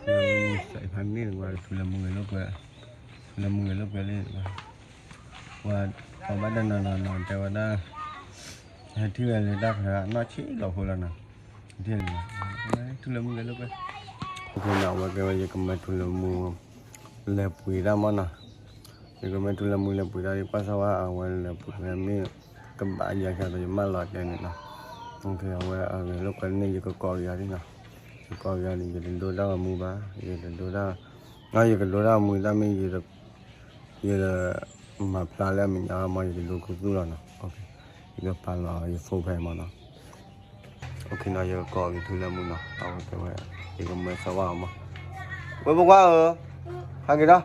စးဖးန့ၣ် ဝဲထူလၢမူဂဲၤလိာ်ကွဲ, ထူလၢမူဂဲၤလိာ်ကွဲလံ, ဝဲ ပှၤဘၣ်တနီၤနီၤနီၤ တဲဝဲဒၣ် ဟဲထံၣ်ဝဲလၢတၢ်ဖဲအနီၢ်ဆံးလီၤဖိလီၤနီၤ, ထံၣ်လံ, ထူလၢမူဂဲၤလိာ်ကွဲ, အဝဲကဲဝဲ ယကမၢထူလၢမူ လဲၤပှ့ၤတၢ်မီၢ်နီၤ, ယကမၢထူလၢမူလဲၤပှ့ၤတၢ်ဒ် ကွၢ်စၢ်ဝဲ အဝဲလဲၤပှ့ၤဝဲမ့ၢ် ကဘၣ်ယၤကဒီး ယမၢလီၤတဲန့ၣ်နီၤ, အဝဲအဂဲၤလိာ်ကွဲန့ၣ် ယကကိးက့ၤယၤဒ်နီၤ, ယကိးက့ၤယၤန့ၣ် ယတဒိတၢ်ဂီၤမူဘၣ်, ယတဒိတၢ်, ယကဒိတၢ်ဂီၤမူတၢ်မ့ၢ် ယ ယမၤဖျါလၢအမဲာ်ညါမီၢ် ယကဒိခူသူၣ်လီၤနီၤ, ယကပာ်လီၤယ phone ဖဲမီၢ်နီၤ, နီၤ ယကကိးက့ၤထူလၢမူနီၤ, အဝဲကဲဝဲ ယကမၢစၢ်ဝဲအီၤမီၢ်, ဝဲပကွၢ်ဧၢ, ဟးက့ၤဒီး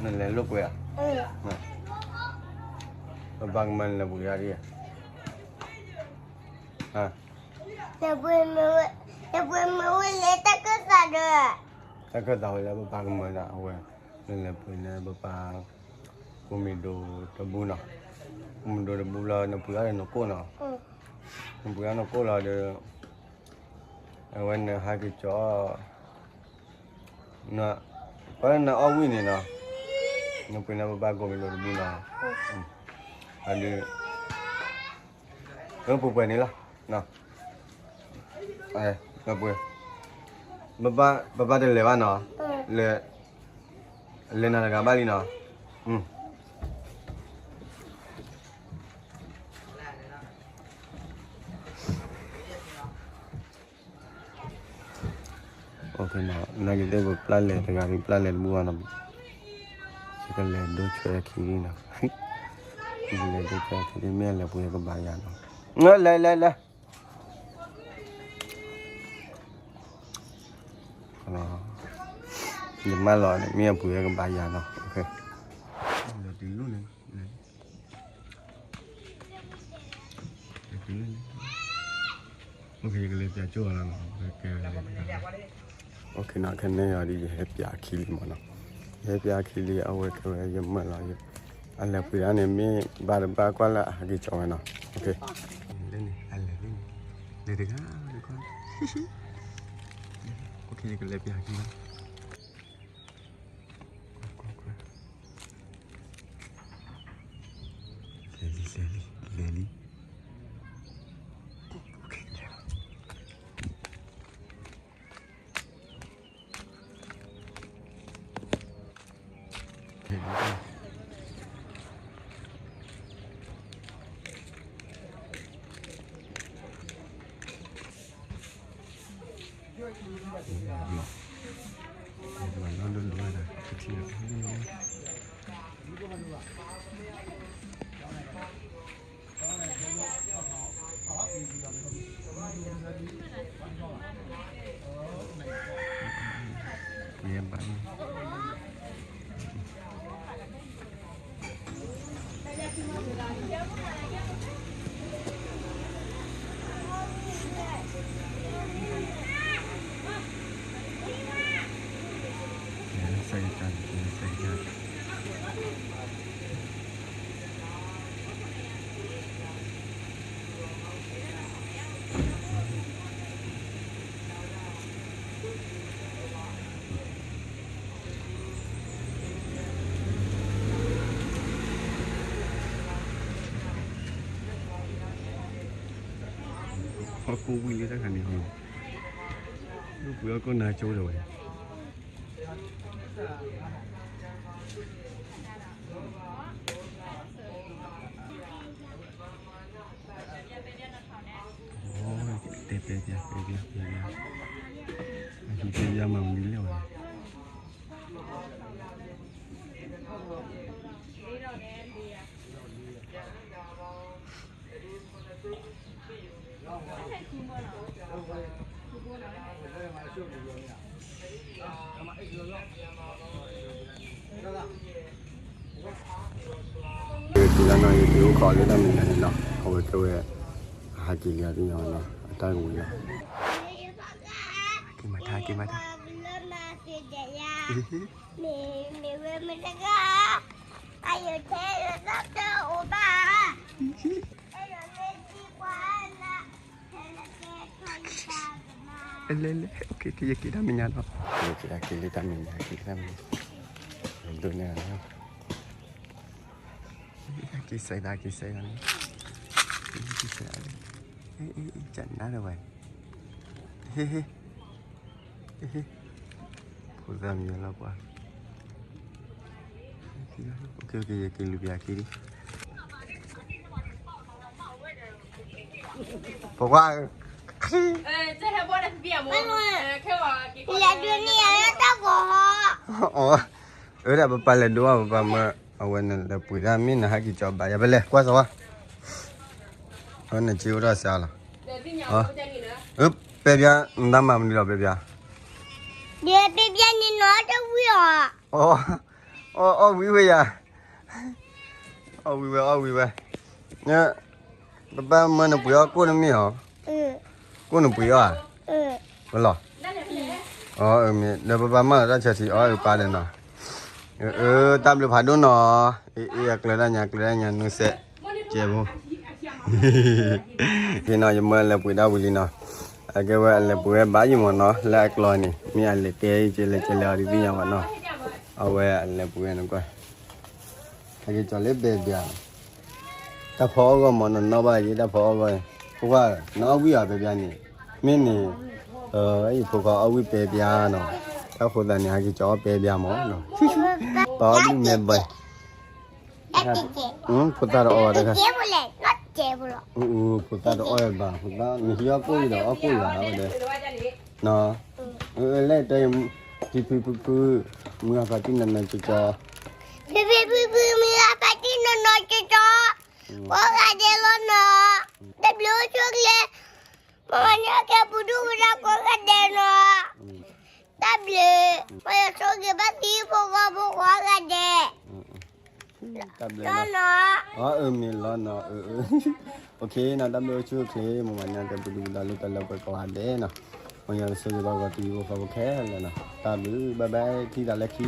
နလဲၤလိာ်ကွဲဧါ, ပပၢ်ကမၢနလဲၤပှ့ၤတၢ်ဒ်ဧါ, နပှ့ၤမ့ၢ်ဝဲလဲၤတၢ်ခၢၣ်သးဒီး, တၢ်ခၢၣ်သးဝဲလၢပပၢ်ကမၢဒၣ်အဝဲ, နလဲၤပှ့ၤန့ၣ် ပပၢ် ကိးမံၤဒိၣ်တဘူနီၤ, ကိးမံၤဒိၣ်တဘူလီၤ နပှ့ၤအီၤဒီးနကိၣ်နီၤ, နပှ့ၤအီၤနကိၣ်လီၤဒီး အဝဲနဟးက့ၤကၠီ ကွၢ်လၢနအီၣ်ဝံၣ်န့ၣ်နီၤ, နပှ့ၤန့ၣ် ပပၢ်ကိးမံၤဒိၣ်တဘူနီၤ, အဒုး ပှဲၤပှဲၤန့ၣ်လီၤ, ပှဲၤ, ပပၢ်တလဲၤဘၣ်နီၤ, လဲၤ, လဲၤနၤတဂၤဘၣ်လံနီၤ, နာ်က့သ့ၣ်ပပျၢ်လဲၤတဂၤဒီး ပျၢ်လဲၤတဘူဘၣ်နီၤ, ယကလဲၤဒိဆှၢခံလံနီၤ, ယကလဲၤဒိဆှၢခံလံ မ့ၢ်အလဲၤပှ့ၤကဘၣ်ယၤနီၤ, လဲၤလဲၤလဲၤ ယမၢလီၤန့ၣ် မ့ၢ်အပှ့ၤကဘၣ်ယၤနီၤ, လဲၤတုၤလီၤန့ၣ်, လဲၤတုၤလီၤန့ၣ်, ယကလဲၤပျးကၠိၣ်အီၤလီၤနီၤ, ကဲ, ခဲန့ၣ်အီၤဒ် ယဟဲပျးခံလံမ့ၢ်နီၤ, ယဟဲပျးခံလံ အဝဲကဲဝဲယမၢလီၤ, အလဲၤပှ့ၤတၢ်န့ၣ် မ့ၢ်ဘၣ်တဘၣ်ကွၢ်လၢအဟးက့ၤကၠီဝဲနီၤ, လဲၤတဂၤ, ယကလဲၤပျးခံလီၤ, လဲၤလံ, လဲၤလံ, လဲၤလံ.ဟီၣ်ခိၣ်ဝံၤလၢတၢ်ခါန့ၣ်ဟီ, ဒိၣ်ပှ့ၤဟီၣ်ခိၣ်နါကၠိဒီးဝဲ တဲတဲပျး တဲပျး တဲပျး, အဟံၣ်တဲပျးမၤဝံၤလံလဲၣ်ဝဲ. လၢနီၤ ယက့ၤအိၣ်ခိးလၢတၢ်မဲာ်ညါန့ၣ်နီၤ အဝဲကဲဝဲ အဟးက့ၤလံအသ့ၣ်ညါဝဲနီၤ အတၢ်ကဝံၤလီၤ က့ၤမၤထါ က့ၤမၤထါ မ့ၢ်ဝဲမတဂၤ အယိာ်ထဲလၢတၢ်တအိၣ်ဘၣ် လဲၤလဲၤ ယက့ၤတၢ်မဲာ်ညါဒီး ယက့ၤတၢ်က့ၤလံတၢ်မဲာ်ညါ က့ၤတၢ်မဲာ်ညါ ဒိးန့ၢ် က့ၤစဲးဒၣ် က့ၤစဲးဒၣ်န့ၣ် က့ၤစဲးဒၣ် ကနၣ်ဒီးဝဲ ဟ့ ဟ့ ဖိသၣ်မံၤလီၤပှၤ ယက့ၤလူၤပျးက့ၤဒံး ဖိခွါ လဲၤဒိးန့ၢ်ယၤလၢတၢ်ဂီၤ အၢ ဒၣ်ပပၢ်လဲၤဒိး ပပၢ်မၢ အဝဲန့ၣ် လဲၤပှ့ၤတၢ်မ့ၢ်နဟဲက့ၤကၠီဘၣ် ယၤဖဲလဲၣ် ကွၢ်စ့ၢ်ဝါ အဝဲန့ၣ် က့ၤအိၣ်ထီၣ်စှၤလီၤ ပဲပျါ နတၢ်မၤမနုၤလီၤ ပဲပျါ ဒီးပဲပျါန့ၣ်နီၤ တဝံၤအီၤ အီၣ်ဝံၤဝဲယၤ အီၣ်ဝံၤဝဲ အီၣ်ဝံၤဝဲ ပပၢ်မၢနပှ့ၤအီၣ်ကိၣ်တမ့ၢ်အီၤ ကိၣ်နပှ့ၤအီၣ်ဧါ ဝဲလီၤ အၢ မ့ၢ်ဒီးပပၢ်မၢလီၤတၢ်ဆၢထံအီၣ်အၢပၢ်ဒီးနီၤ အၢ တၢ်ဘျုးဖးဒိၣ်နီၤ အ့ အ့ အကျၢၤတၢ်ညါ ကျၢၤတၢ်ညါ နူစဲး ကဲဖိ က့ၤနီၤ ယမၢလဲၤပှ့ၤဒၣ်ဝံၤလံနီၤ အကဲဝဲအလဲၤပှ့ၤဝဲဘၣ်ယံၤမ့ၢ်နီၤ လၢအကျီန့ၣ် မ့ၢ်အလဲၤတဲ ကဲလဲၤကဲလဲၤအီၤဒ်သ့ၣ်ညါဘၣ်နီၤ အဝဲအလဲၤပှ့ၤဝဲနကွၢ် ဟဲက့ၤကၠီလၢပဲပျါ တၢ်ဖီအီၣ်ဂီၢ်မ့ၢ်နီၤ နီၣ်ဘၣ်ယဲ တၢ်ဖီအီၣ်ဂီၢ် ပှၤ နအီၣ်ဝံၣ်အီၤပဲပျါန့ၣ် မ့ၢ်န့ၣ် ယဖိခွါအီၣ်ဝံၣ်ပဲပျါနီၤ တၢ်ဃိသးန့ၣ် ဟဲက့ၤကၠီအီၣ်ပဲပျါမ့ၢ်နီၤ ပှၤအီၣ်ဘျုးမဲဘၢ ဖိသၣ်တအီၣ်ဘၣ်တခါ ဖိသၣ်တအီၣ်ဘၣ် ဖိသၣ် နဟံးအီၣ်ကိၣ်အံၤဒီးအီၣ်ကိၣ်ယၤဝဲဒၣ် နီၤ လဲၣ်တဲ ဖံဖံဖုဖု မုၢ်ဂၤဖါတံၢ်နီၢ်နီၢ်ကၠီကၠီ ဖံဖံဖုဖု မုၢ်ဂၤဖါတံၢ်နီၢ်နီၢ်ကၠီကၠီ ကိးဂၤဒဲးလီၤနီၤ တၢ်ဘျုးအိၣ်ဆူၣ်အိၣ်ချ့ မ့ၢ်ဝဲန့ၣ်ကဲပူၤဒူၣ်ပူၤဒါကိးဂၤဒဲးနီၤ တၢ်ဘျုး ပှၤယွၤဆိၣ်ဂ့ၤဘၣ်သုဖိဃီဖိခွါဂၤဒဲး တၢ်ဘျုးနီၤ အၢ မ့ၢ်လီၤနီၤ အၢ အၢ နီၤ တၢ်ဘျုးအိၣ်ဆူၣ်အိၣ်ချ့ မ့ၢ်ဝဲန့ၣ်ကဲပူၤဒူၣ်ပူၤဒါလၢတၢ်လၢပှဲၤကိးဂၤဒဲးနီၤ ပှၤယွၤဆိၣ်ဂ့ၤဘၣ်ပှၤသုဖိဃီဖိခဲလၢာ်နီၤ တၢ်ဘျုး bye bye ထံၣ်သးလၢခံ